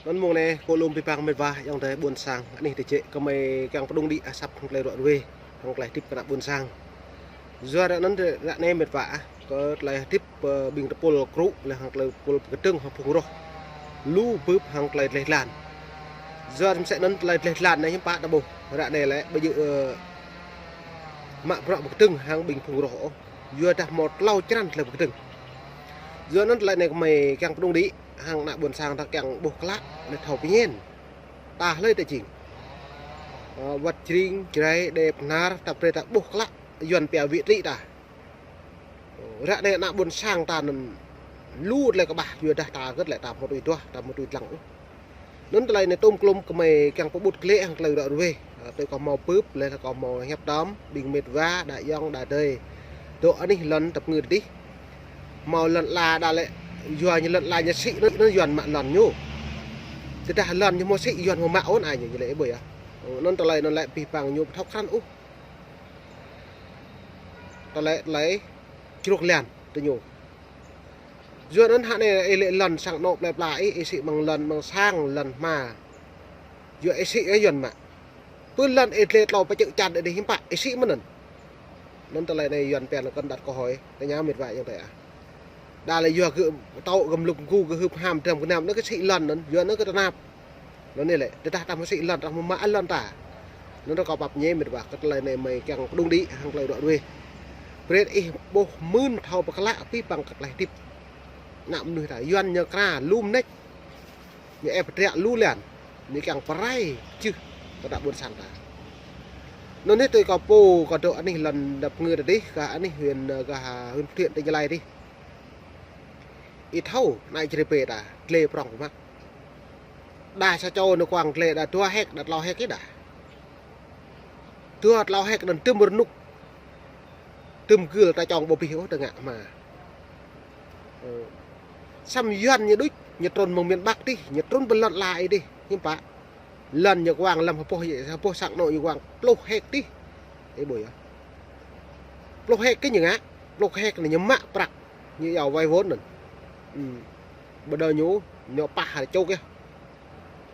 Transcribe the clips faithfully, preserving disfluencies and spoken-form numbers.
Anŭn mông anai kâo lŏm abih bang mĕt wa ayŏng adơi ƀuôn sang, anih tơjĕ kơmơi kiăng pơdŏng đĭ asăp hăng tơlơi ruă ruê, hăng tơlơi hơdip kơ ană ƀuôn sang. Yua ră anŭn ră anai mĕt wa ah, kơ tơlơi hơdip, ơ, ƀing tơpul krŭ, laih hăng tơlơi tơpul pơkơdơ̆ng hăng phung roh. Lu bưp hăng tơlơi dleh dlan. Yua ră mơsĕ anŭn tơlơi dleh dlan anai hiư̆m pă ta ƀuh. Ră anai lĕ ƀu djơ̆, ơ, mă bruă pơkơdơ̆ng hăng ƀing phung roh ôh. Yua dah hmâo tlâo črăn tơlơi pơkơdơ̆ng. Yua anŭn tơlơi anai kơmơi kiăng pơdŏng đĭ hăng ană ƀuôn sang ta kiăng ƀuh klă, laih thâo pơñen. Ta hlơi ta jing. Ơ, wơ̆t Jring, Jrai, Đê, Bơhnar, ta brơi ta ƀuh klă, Yuan pia wĭ trĭ ta. Ră anai ană ƀuôn sang ta anŭn lu tơlơi kơƀah, yua dah ta hơget lĕ ta hmâo tui duah, ta hmâo tui dlăng ôh. Anŭn tơlơi anai tôm klôm kơmơi kiăng pơƀut glaĭ hăng tơlơi ruă ruê. Ơ, tui kâo hmâo bưp, laih kâo hmâo hiăp tơm, ƀing mĕt wa, đa ayŏng, đa adơi. Dŏ anih lŏn tơpơngư adih. Hmâo lŏn ala đa lĕ, yua ñu lŏn ala ñu sĭ anŭn, anŭn Yuan mă lŏn ñu. Tơdah lŏn ñu hmâo sĭ, Yuan hmâo mă ôh anai ñu, ñu lĕ ih ƀuh yơh. Ơ, anŭn tơlơi anŭn lĕ abih bang ñu ƀu thâo krăn ôh. Tơlơi, tơlơi čruk lan tơ ñu. Yua anŭn hă anai ih lĕ lŏn sang anŏ plơi pla ih, ih sĭ mơ̆ng lŏn mơ̆ng sang lŏn hma. Yua ih sĭ ih Yuan mă. Pơ lŏn ih dleh tlâo pơčơ̆ čan ih dih hiư̆m pă, ih sĭ mơ̆n anŭn. Anŭn tơlơi anai Yuan pia anŭn kơnơ̆ng đăt kơ hơi, tơña mĕt wa ayŏng adơi ah. Đa lĕ yua gơ̆ tŏ gơ̆m lŭk gŭ gơ̆ hưp ham dram gơnam anŭn kơ sĭ lŏn anŭn, yua anŭn kơ tơnap. Anŭn anai lĕ, tơdah ta hmâo sĭ lŏn, ta hmâo mă lŏn ta. Anŭn ră kâo pap ñe mĕt wa, kơ tơlơi anai mơi kiăng pơdŏng đĭ hăng tơlơi ruă ruê. Brơi ih ƀuh mưn thâo pơklă abih bang kơ tơlơi hơdip ană mơnuih ta, Yuan ñu kra lu mơneč. Ñu ĕp pơdriă lu lan. Ñu kiăng pơrai jưh kơ ană ƀuôn sang ta. Anŭn anai tui kâo pô kâo dŏ anih lŏn tơpơngư adih, kơ anih huyện, kơ huyện Phú Thiện tỉnh Gia Lai adih. Ih thâo anai čơrê pê ta, dleh prŏng pơmă. Đa sa čô anŭn kuang dleh đa dua héc, đa tlâo héc ih đa. Dua tlâo héc anŭn tơm rơnŭk. Tơm gưl ta čong ƀu abih ôh ta ngă hma. Ơ. Samơ̆ Yuan ñu đôč, ñu trŭn mơ̆ng miền Bắc adih, ñu trŭn pơ lŏn ala ih dih, hiư̆m pă. Lŏn ñu kuang lăm hơpuh, hơpuh sang anŏ ñu kuang pluh héc adih. Ih ƀuh yơh. Pluh héc kơ ñu ngă, pluh héc anai ñu mă prăk, ñu iâu vay vốn anŭn. Ư. Ƀơi anŭn ñu, ñu pah hă čŏk yơh.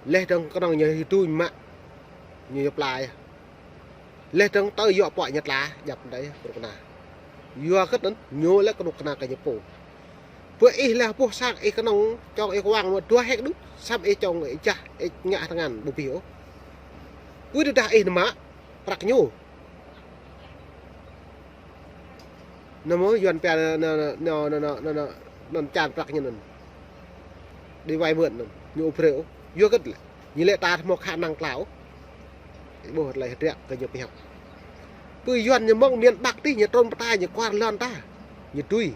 Laih dơ̆ng kơnơ̆ng ñu hơdui mă, ñu yua pla yơh. Laih dơ̆ng tơl yua pơ̆k ñu tla, djăp đơi kơnuk kơna. Yua hơget anŭn, ñu lĕ kơnuk kơna kơ ñu pô. Pơ ih laih hơpuh sang ih kơnơ̆ng, čong ih kuang mă dua héc đôč, samơ̆ ih čong ih jah, ih ngă tơngan ƀu abih ôh. Pơ tơdah ih mă prăk ñu. Anŭn mơ̆ Yuan pia anŭn, anŭn čan prăk ñu anŭn. Đi vay mượn anŭn, ñu ƀu brơi ôh. Yua hơget lĕ, ñu lĕ ta hmâo khả năng tla ôh. Ih ƀuh tơlơi hơdră kơ ñu pơhiăp. Pơ Yuan ñu mơ̆ng miền Bắc adih ñu trŭn pơ ta ñu kuar lŏn ta. Ñu dưi.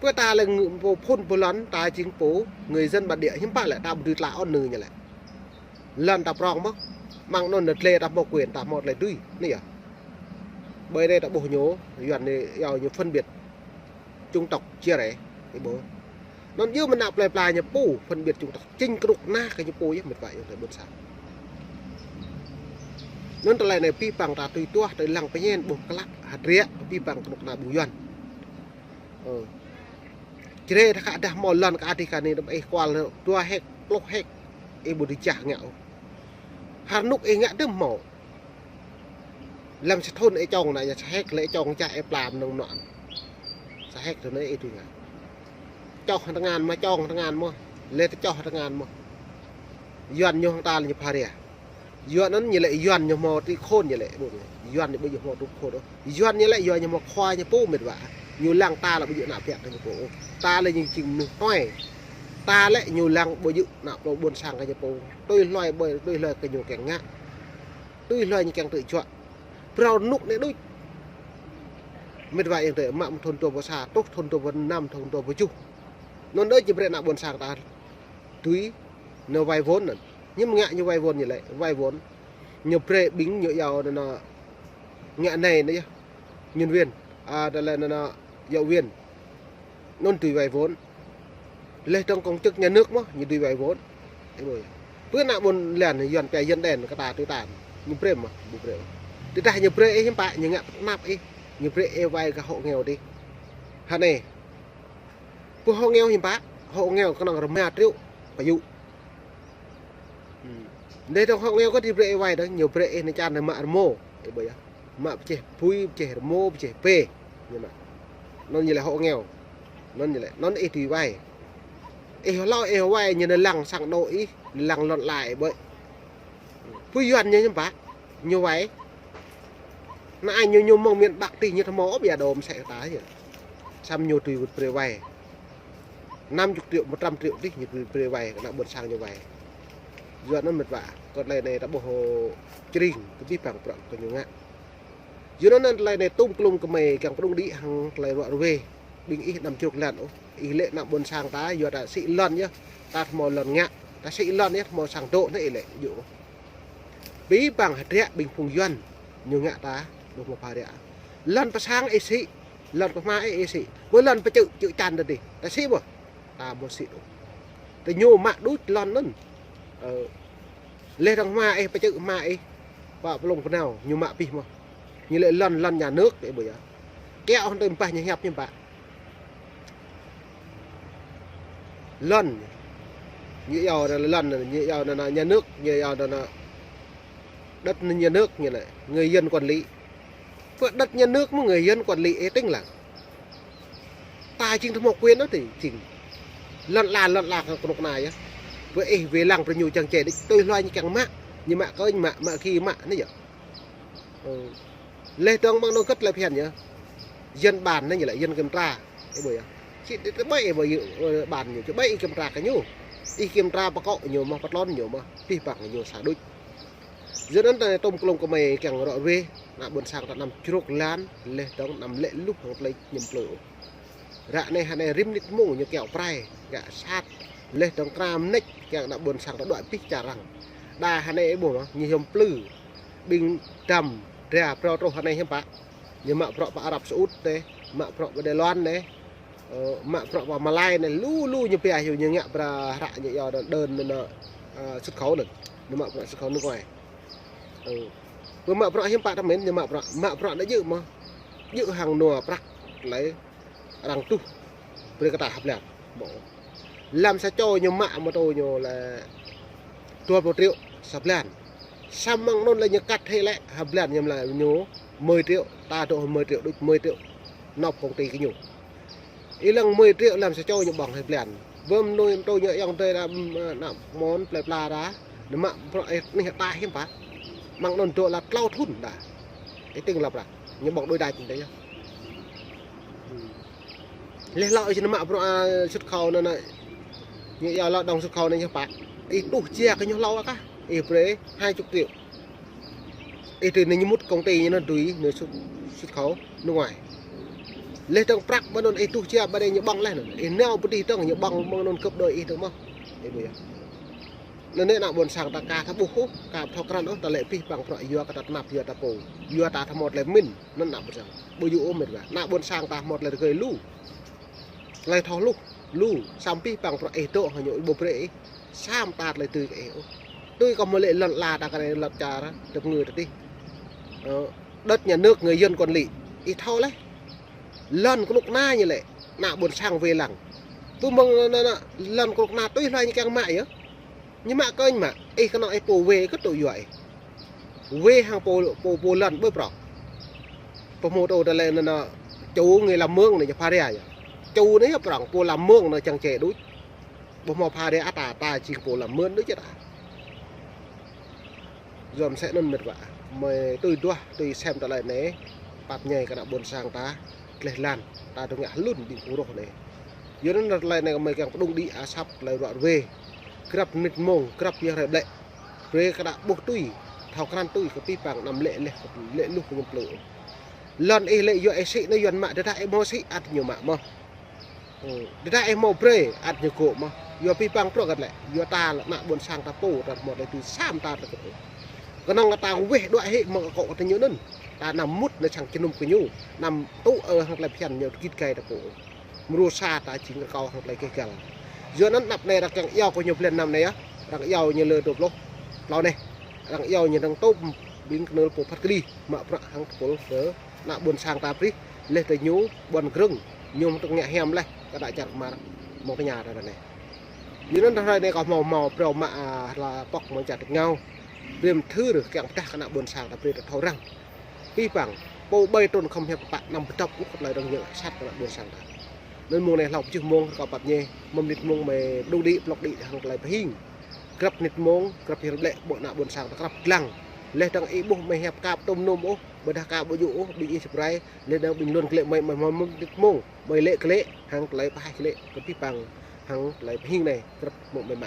Pơ ta lĕ ngư-, pô phŭn pô lŏn ta jing pô, người dân bản địa hiư̆m pă lĕ ta ƀu dưi tla ôn nư ñu lĕ. Lŏn ta prŏng mơ̆. Mơ̆ng anŭn anai dleh ta hmâo quyền, ta hmâo tơlơi dưi. Anai yơh. Ƀơi anai ta ƀuh ñu, Yuan anai iâu ñu phân biệt chủng tộc chia rẽ, ih ƀuh. Anŭn yua mơ̆ ană plơi pla ñu pô phân biệt chủng tộc, jing kơnuk kơna kơ ñu pô yơh mĕt wa ayŏng adơi ƀuôn sang. Anŭn tơlơi anai abih bang ta tui duah, tui lăng pơñen ƀuh klă, hơdră, abih bang kơnuk kơna ƀing Yuan. Ơ. Čơrê ta kơ dah hmâo lŏn kơ adih kơ anai, ih kual dua héc, pluh héc, ih ƀu dưi jah ngă ôh. Hơnŭk ih ngă tơm hmâo. Lăm sa thŭn ih čong anai, sa héc lĕ ih čong jah ih pla mơnơ̆ng anŭn. Sa héc tơ anai ih dưi ngă. Čoh tơngan mơ̆, čong tơngan mơ̆. Lĕ tơ čoh tơngan mơ̆. Yuan ñu hăng ta lĕ ñu pha ria. Yuan anŭn ñu lĕ Yuan ñu hmâo trí khôn ñu lĕ, ƀuh ñu. Yuan ñu ƀu djơ̆ hmâo trí khôn ôh. Yuan ñu lĕ Yuan ñu hmâo khua ñu pô mĕt wa. Ñu lăng ta lĕ ƀu djơ̆ ană ƀiă kơ ñu pô ôh. Ta lĕ ñu jing mơnuih tuai. Ta lĕ ñu lăng ƀu djơ̆ ană plơi ƀuôn sang kơ ñu pô. Tui hluai ƀơi, tui hluai kơ ñu kiăng ngă. Tui hluai ñu kiăng tơčuă. Phrâo rơnŭk anai đôč. Mĕt wa ayŏng adơi, mă mơ̆ng thŭn dua pluh sa, truh thŭn dua pluh năm, thŭn dua pluh tơjuh. Anŭn đôč ñu brơi ană ƀuôn sang ta dưi ñu vay vốn anŭn. Ñu mơ̆ ngă ñu vay vốn ñu lĕ, vay vốn. Ñu brơi ƀing ñu iâu anŭn ngă anai anŭn yơh. Nhân viên, a, tơlơi anŭn giáo viên. Anŭn dưi vay vốn. Laih dơ̆ng công chức nhà nước mơ̆, ñu dưi vay vốn. Ih ƀuh. Pơ ană ƀôn lan Yuan pia dân đen kơ ta tui ta. Ñu brơi mơ̆, ƀu brơi. Tơdah ñu brơi ih hiư̆m pă, ñu ngă tơnap ih. Ñu brơi ih vay kơ hộ nghèo adih. Hă anai. Pơ hộ nghèo hiư̆m pă, hộ nghèo kơnơ̆ng rơma triệu pơyŭ. Dêh dong hŏ ngiao kơ ih brơi ih wai dong, ñu brơi ih nao čan dong mă rơmô. Ih ƀuh yơh. Mă pơjeh bui, pơjeh rơmô, pơjeh bê. Ñu mă. Anŭn ñu lĕ hŏ ngiao. Anŭn ñu lĕ, anŭn ih tui wai. Ih hlâo ih wai ñu nao lăng sang anŏ ih, nao lăng lŏn ala ih ƀơi. Bui Yuan ñu hiưm pă, ñu wai. Anai ñu, ñu mơ̆ng miền Bắc tih ñu tơhmâo ôh, ƀiă dôm sĕ ta yơh. Samơ̆ ñu tui wơ̆t brơi wai. Năm chục triệu, một trăm triệu tih ñu brơi, brơi wai, kơ ană ƀôn sang ñu wai. Yua anŭn mĕt wa, kơ tơlơi anai ta ƀuh čring, kơ abih bang bruă kơ ñu ngă. Yua anŭn tơlơi anai tôm klôm kơmơi kiăng pơđŭng đĭ hăng tơlơi ruă ruê. Ƀing ih anăm čruk lăn ôh. Ih lĕ ană ƀôn sang ta, yua ta sĭ lŏn yơh. Ta tơhmâo lŏn ngă. Ta sĭ lŏn yơh, tơhmâo sang dŏ anai ih lĕ yơh. Abih bang hơdră ƀing phung Yuan ñu ngă ta, đôč mơ̆ pha ră. Lŏn pơ sang ih sĭ, lŏn pơ hma ih, ih sĭ. Ƀơi lŏn pơ čư̆, čư̆ čan tơdih. Ta sĭ ƀuh. Ta ƀu sĭ đôč. Tơ ñu mă đôč lŏn anŭn. Ơ, leh dong hma ih, pơ čư̆ hma ih. Pă pơlông pơnao, ñu mă abih mơ̆n. Ñu lĕ lŏn, lŏn nhà nước, ih ƀuh yơh. Kiăo hăng tơlơi ƀah ñu hiăp ñu ƀă. Lŏn. Ñu iâu anŭn lŏn, ñu iâu anŭn nhà nước, ñu iâu anŭn đất nhà nước ñu lĕ, người dân quản lý. Pơ đất nhà nước mơ̆ người dân quản lý ih tĭng lăng. Ta jing tơhmâo quyền ôh tih jing. Lŏn ala, lŏn ala kơ kơnuk kơna yơh. Pơ ih wai lăng brơi ñu čang čê đĭ tui hluai ñu kiăng mă. Ñu mă kơnh mă, mă ki mă anai yơh. Ơ. Leh dong mơ̆ng anŭn kơt lĕ phiăn yơh. Dân bàn anai ñu lĕ dân kiểm tra. Ih ƀuh yơh. Sĭ đĭ tơ ƀai ih ƀuh yơh, ơ, bàn ñu. Čơ ƀai ih kiểm tra kơ ñu. Ih kiểm tra pơkŏ ñu mơ̆n, pơtlôn ñu mơ̆n. Abih bang ñu sa đôč. Yua anŭn ta tôm klôm kơmơi kiăng ruă ruê. Ană ƀôn sang ta anăm čruk lăn. Leh dong anăm lĕ luh hăng tơlơi ñăm plư. Ră anai hơnai rĭm mơnit mông ñu kiăo prai, kiăo sat. Leh dong kra mơneč kiăng ană ƀôn sang ta đuaĭ abih čar arăng. Đa hơnai ih ƀuh mơ̆n, ñu hiư̆m plư. Ƀing dăm, dra, phrâo truh hơnai hiư̆m pă. Ñu mă bruă pơ Arab Saudi anai, mă bruă pơ Đài Loan anai, ơ, mă bruă pơ Malai anai, lu lu ñu pia hyu ñu ngă bruă hră ñu iâu đơn, đơn anŭn, ơ, xuất khẩu anŭn. Ñu mă bruă xuất khẩu nước ngoài. Ơ. Pơ mă bruă hiư̆m pă tơmen, ñu mă bruă, mă bruă anai djơ̆ mơ̆n. Djơ̆ hăng nua prăk lĕ arăng tuh brơi kơ ta ha blan. Mơ̆. Lăm sa čô ñu mă mơtô ñu lĕ dua pluh triệu sa blan. Samơ̆ mơ̆ng anŭn lĕ ñu kăt hĭ lĕ ha blan ñu lĕ ñu mười triệu, ta dŏ mười triệu, đôč mười triệu. Nộp công ty kơ ñu. Ih lăng mười triệu lăm sa čô ñu ƀơ̆ng ha blan. Bơm nuih mơtô ñu ayŏng adơi đa, ơ, ană mơ̆n plơi pla đa. Ñu mă bruă ih anai ta hiư̆m pă. Mơ̆ng anŭn dŏ lă klâo thŭn đa. Ih tĭng lăp đa. Ñu ƀơ̆ng đôi đa čĭng đa yơh. Leh hlâo ih či nao mă bruă, ơ, xuất khẩu anŭn, anŭn. Ñu iâu lao động xuất khẩu anŭn ñu pă. Ih tuh jia kơ ñu hlâo akah. Ih brơi hai chục triệu. Ih tui anai ñu mŭt công ty ñu anŭn tui, ñu xuất, xuất khẩu nước ngoài. Leh dong prăk ƀơi anŭn ih tuh jia ƀơi anai ñu ƀơ̆ng leh anŭn. Ih nao pơ tih dong ñu ƀơ̆ng ƀơi anŭn gấp đôi ih dong mơ̆n. Ih ƀuh yơh. Anŭn anai ană ƀôn sang ta ka ta ƀuh ôh, ka thâo krăn ôh, ta lĕ abih bang bruă yua kơ ta tơnap, yua ta pô. Yua ta tơhmâo tơlơi pơmĭn, anŭn ană ƀôn sang. Ƀu djơ̆ ôh mĕt wa. Ană ƀôn sang ta hmâo tơlơi rơgơi lu. Tơlơi thâo hluh, lu, samơ̆ abih bang bruă ih dŏ hăng ñu ih ƀu brơi ih. Samơ̆ ta tơlơi tui kơ ih ôh. Tui kơ hmâo lĕ lŏn ala ta kơ anai lŏn čar, tơpơngư ta tih. Ơ, đất nhà nước người dân quản lý. Ih thâo leh. Lŏn kơnuk kơna ñu lĕ. Ană ƀôn sang wai lăng. Pơmơ̆ng anŭn, anŭn, lŏn kơnuk kơna tui hluai ñu kiăng mă yơh. Ñu mă kơnh mă, ih kơnơ̆ng ih pô wai kơ tŭ yua ih. Wai hăng pô, pô, pô lŏn ƀơi prŏng. Pơhmutu tơlơi anŭn, anŭn, chủ người làm mướn anai ñu pha ria yơh. Chủ anai yơh prŏng, pô làm mướn anai čang čê đôč. Ƀu hmâo pha ria ăt ta, ta jing pô làm mướn đôč yơh ta. Yua mơ̆ sĕ anŭn mĕt wa. Mơi tui duah, tui sem tơlơi anai. Pap ñai kơ ană ƀôn sang ta. Tleh lăn, ta dŏ ngă hlŭn ƀing phung rŏh anai. Yua anŭn tơlơi anai kơ mơi kiăng pơđŭng đĭ asăp tơlơi ruă ruê. Grăp mơnit mông, grăp yơh rai ƀlĕ. Brơi kơ đa ƀuh tui, thâo krăn tui kơ abih bang anăm lĕ leh, lĕ luh kơ ñăm plư. Lŏn ih lĕ yua ih sĭ anai Yuan mă, tơdah ih hmâo sĭ ăt ñu mă mơ̆n. Ơ, tơdah ih hmâo brơi, ăt ñu gŏ mơ̆n. Yua abih bang bruă kơ lĕ, yua ta lĕ ană ƀôn sang ta pô, ta hmâo tơlơi tui samơ̆ ta tơlơi kơ. Kơnơ̆ng ta weh đuaĭ hĭ mơ̆ng akŏ kơ ñu anŭn. Ta anăm mŭt anai sang jơnum kơ ñu. Anăm tŭ ơ hăng tơlơi phiăn ñu git gai ta pô. Mrô sa ta jing rơkâo hăng tơlơi keh găl. Yua anŭn anăp anai arăng kiăng iâu kơ ñu blan năm anai yơh. Arăng iâu ñu lơ dua pluh. Hlâo anai. Arăng iâu ñu dơ̆ng tôm ƀing kơnơl pô phat kơđi. Mă bruă hăng tơpul kơ ană ƀôn sang ta prih. Leh tơ ñu ƀuăn grơ̆ng. Ñu mơ̆ tŭ ngă hiam leh. Kơ đa čar kơmar. Mơ̆ng tơña ta anai. Yua anŭn hrơi anai kâo hmâo hmâo phrâo mă, a, hla pŏk mơ̆ng čar tač rơngiao. Brơi mơthưr kiăng pơdah kơ ană ƀôn sang ta brơi ta thâo răng. Abih bang, pô ƀai trŭn khŏm hiăp pă anăm pơdŏp ôh kơ tơlơi rơngiao sat kơ ană ƀôn sang ta. Anŭn mông anai hlâo pơjưh mông kâo pap ñe, mơ̆ng mơnit mông mơ̆ đu đĭ, plŏk đĭ hăng tơlơi pơhing. Grăp mơnit mông, grăp hiăp lĕ ƀô̆ ană ƀôn sang ta grăp lăng. Laih dơ̆ng ih ƀuh mơ̆ hiăp kap tôm nôm ôh, ƀôdah kap ƀu djơ̆ ôh, ƀing ih sơprơi, laih dơ̆ng ƀing lŏn klĕ mơ̆ mơ̆ mơnit mông, ƀai lĕ klĕ, hăng tơlơi pơhaih klĕ, kơ abih bang, hăng tơlơi pơhing anai, grăp mông mơ̆ mă.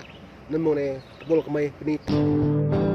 Anŭn mông anai, tơpul kơ mơi, bơni.